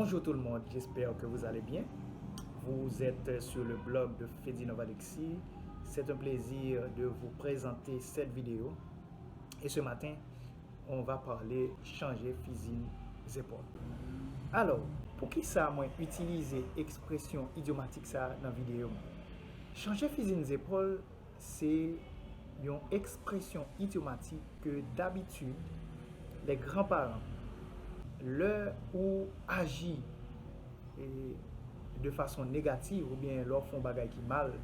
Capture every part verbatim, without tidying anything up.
Bonjour tout le monde, j'espère que vous allez bien. Vous êtes sur le blog de Ferdinand Alexis. C'est un plaisir de vous présenter cette vidéo. Et ce matin, on va parler changer fusil d'épaule. Alò, poukisa mwen itilize ekspresyon idyomatik sa a nan videyo mwen? Changer fusil d'épaule, se yon ekspresyon idyomatik ke dabitid, lè granparan, lè ou aji e, de fason negativ, oubyen lè w fè yon bagay ki mal,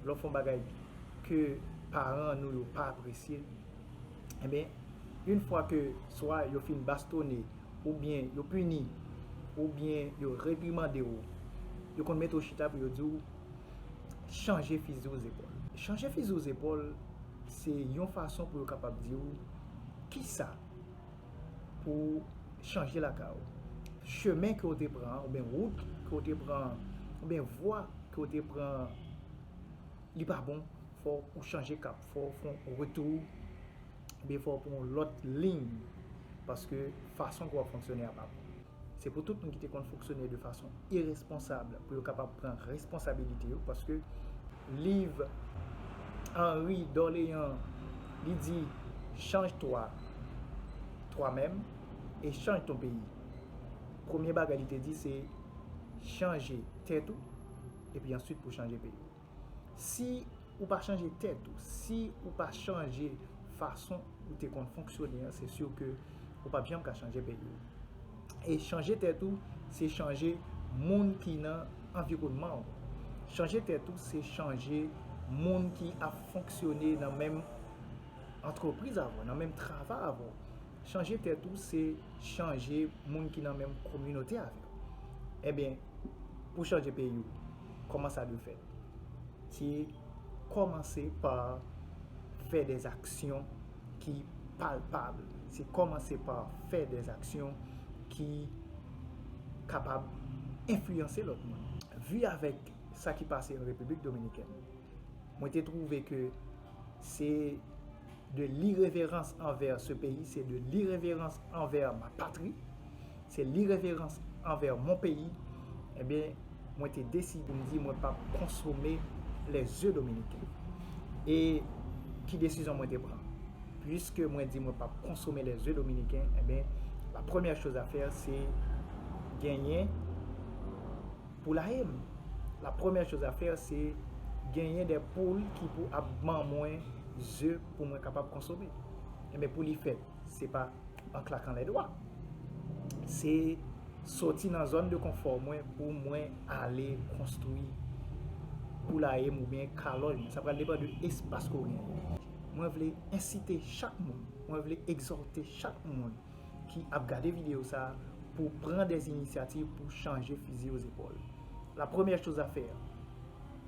lè w fè yon bagay ke paran nou yo pa apresye, enben, yon fwa ke swa yo fin bastonnen, oubyen yo pini, oubyen yo reprimande w, yo konn mete w chita pou yo di w chanje fizi w zepòl. Chanje fizi w zepòl, se yon fason pou yo kapab di w kisa pou w chanje lakay ou. Chemen ke w te pran an, oubyen wout ke w te pran an, oubyen vwa ke w te pran an, li pa bon, fò ou chanje kap, fò w fè yon retou, oubyen fò w pran yon lòt liy, paske fason ke w ap fonksyone a pa bon. Se pou tout moun ki te konn fonksyone de fason iresponsab, pou yo kapab pran responsabilite yo, paske liv Henri d'Orléans, li di, change-toi toi-même et change ton pays. Premye bagay li te di, se chanje tèt ou, epi answit pou chanje peyi w. Si ou pa chanje tèt ou, si ou pa chanje fason ou te konn fonksyone an, se si ke ou p ap janm ka chanje peyi w. E chanje tèt ou, se chanje moun ki nan anviwònman w. Chanje tèt ou, se chanje moun ki ap fonksyone nan menm antrepriz avè w, nan menm travay avè w. Chanje tèt ou, se chanje moun ki nan menm kominote avè w. Ebyen, pou chanje peyi w, kòman sa dwe fèt? Se kòmanse pa fè des actions ki palpab. Se kòmanse pa fè des actions ki kapab enfliyanse lòt moun. Vi avèk sa ki pase an Repiblik Dominikèn, mwen te twouve ke se de l'irrévérence envers ce pays, c'est de l'irrévérence envers ma patrie, c'est l'irrévérence envers mon pays. Ebyen, mwen te deside pou m di mwen p ap konsome lèzye dominiken. E ki desizyon mwen te pran? Piske mwen di mwen p ap konsome lèzye dominiken, ebyen, la première chose à faire, se genyen poulaye m. La première chose à faire, se genyen de poul ki pou ap ban mwen ze pou mwen kapab konsome. Ebyen, pou li fèt, se pa an klakan lèdwa. Se soti nan zòn de konfò mwen pou mwen ale konstwi poulaye m oubyen kalòj mwen. Sa pral depann de espas ke w genyen. Mwen vle ensite chak moun, mwen vle egzòte chak moun ki ap gade videyo sa a pou pran des initiatives pou chanje fizi yo zepòl. La première chose à faire,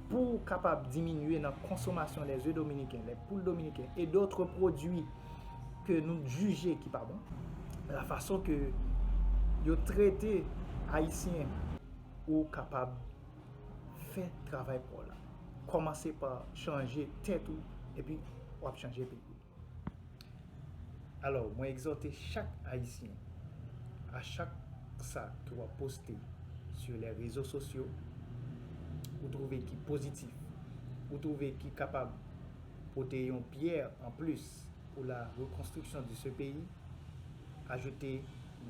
pou w kapab diminye nan konsomasyon lèzye dominiken, lè poul dominiken e dòt pwodui ke nou jije ki pa bon, la fason ke yo trete Ayisyen, ou kapab fè travay pa w la. Kòmanse pa chanje tèt ou, epi w ap chanje peyi w. Alò, mwen egzòte chak Ayisyen, a chak sa ke w ap poste sur les réseaux sociaux, ou twouve ki pozitif, ou twouve ki kapab pote yon pyè an plis pour la reconstruction de ce pays, ajoute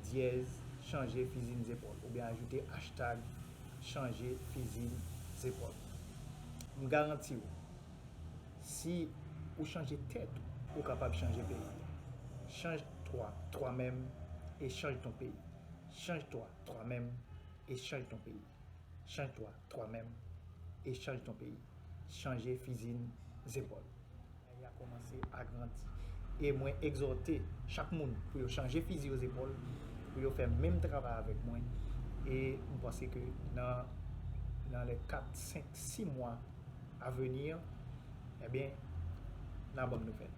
dyèz chanje fizi n zepòl, oubyen ajoute hashtag chanje fizi n zepòl. M garanti w, si ou chanje tèt ou, ou kapab chanje peyi. Change-toi toi-même et change ton pays. Change-toi toi-même et change ton pays. Change-toi toi-même et change ton pays. Chanje fizi n zepòl. Peyi a kòmanse agrandi. E mwen egzòte chak moun pou yo chanje fizi yo zepòl, pou yo fè menm travay avèk mwen. E m panse ke nan, nan lè kat, senk, sis mwa a veni, ebyen, n a ban m nouvèl.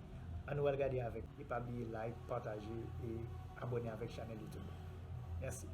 Ann nou al gade avèk. E pa bliye like, pataje e abòne avèk chanèl YouTube la. Mèsi.